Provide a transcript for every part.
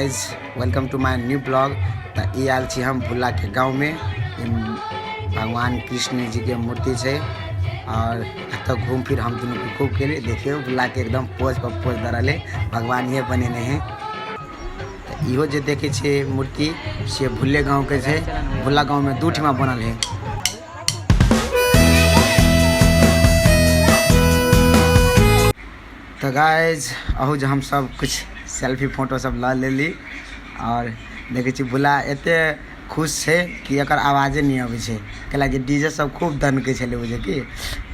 Guys, welcome to my new blog. तऽ ई आयल छी हम भुल्लाके गाँवमे। भगवान कृष्ण जीके मूर्ति छै और एतऽ घूम फिर हम दुनू खूब केली। देखियौ, भुल्लाके एकदम पोज पर पोज दऽ रहलै, भगवान ये बनेने है। तऽ इहो जे देखै छियै मूर्ति से भुल्ले गाँवके छै। भुल्ला गाँवमे दू ठिमा बनल है। तऽ गाइज, अहू जे हमसब कुछ सेल्फी फोटो सब लऽ लेली और देखै छी भुला एते खुश छै कि एकर आवाजे नहि अबै छै, कैलाकि डीजे सब खूब दनकै छलै बुझे कि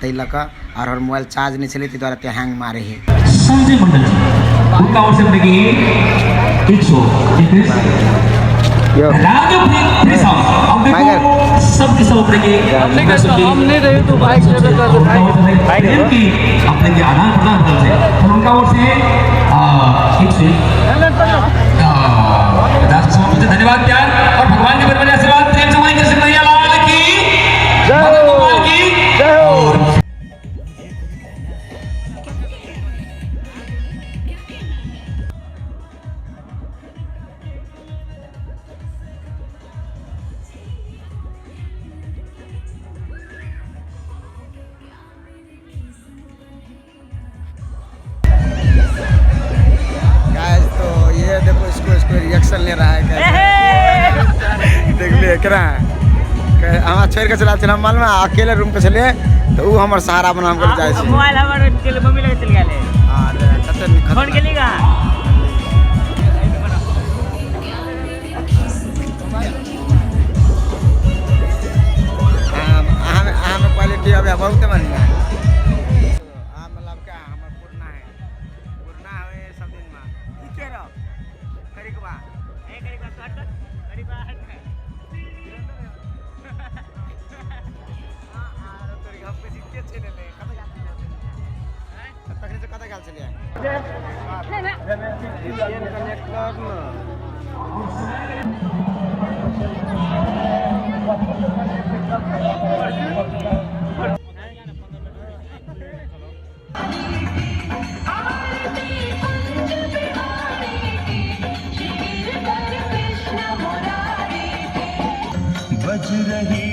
ताहि लऽ कऽ। और हमर मोबाइल चार्ज नहि छलै, ताहि दुआरे एते हैंग मारै है। संजय मंडल जी, उनका ओर से अपने की 121। यो। Raju free sound. अब देखो, सब के सब अपने के हम नहीं रहे तो बाइक से प्रेम की अपने के आदान प्रदान कर से और उनका ओर से 150 से धन्यवाद, प्यार और भगवान के बड़े आशीर्वाद। प्रेम से वही कृष्ण कन्हैया लाल की, मदन गोपाल की और गाइस, तो ये देखो, इसको इसको रिएक्शन ले रहा है। कैसे देख लिए केना हमरा छोड़ के चला छल। हम मालूम है, अकेले रूम पे छलिए तऽ उ हमर सहारा बना हम जाइ छी। मोबाइल हमर चल मम्मी लगे चल गेलै। अरे, कते नीक। फोन केली का? अहाँ अहाँ में क्वालिटी अभी बहुत बढ़िया है। आ मतलब क्या हमर पुरना है, पुरना है सब दिन में ई के रह करिकबा। ए करीब हट, करीब हट। तखने से कतऽ गेल छलियै? बज रही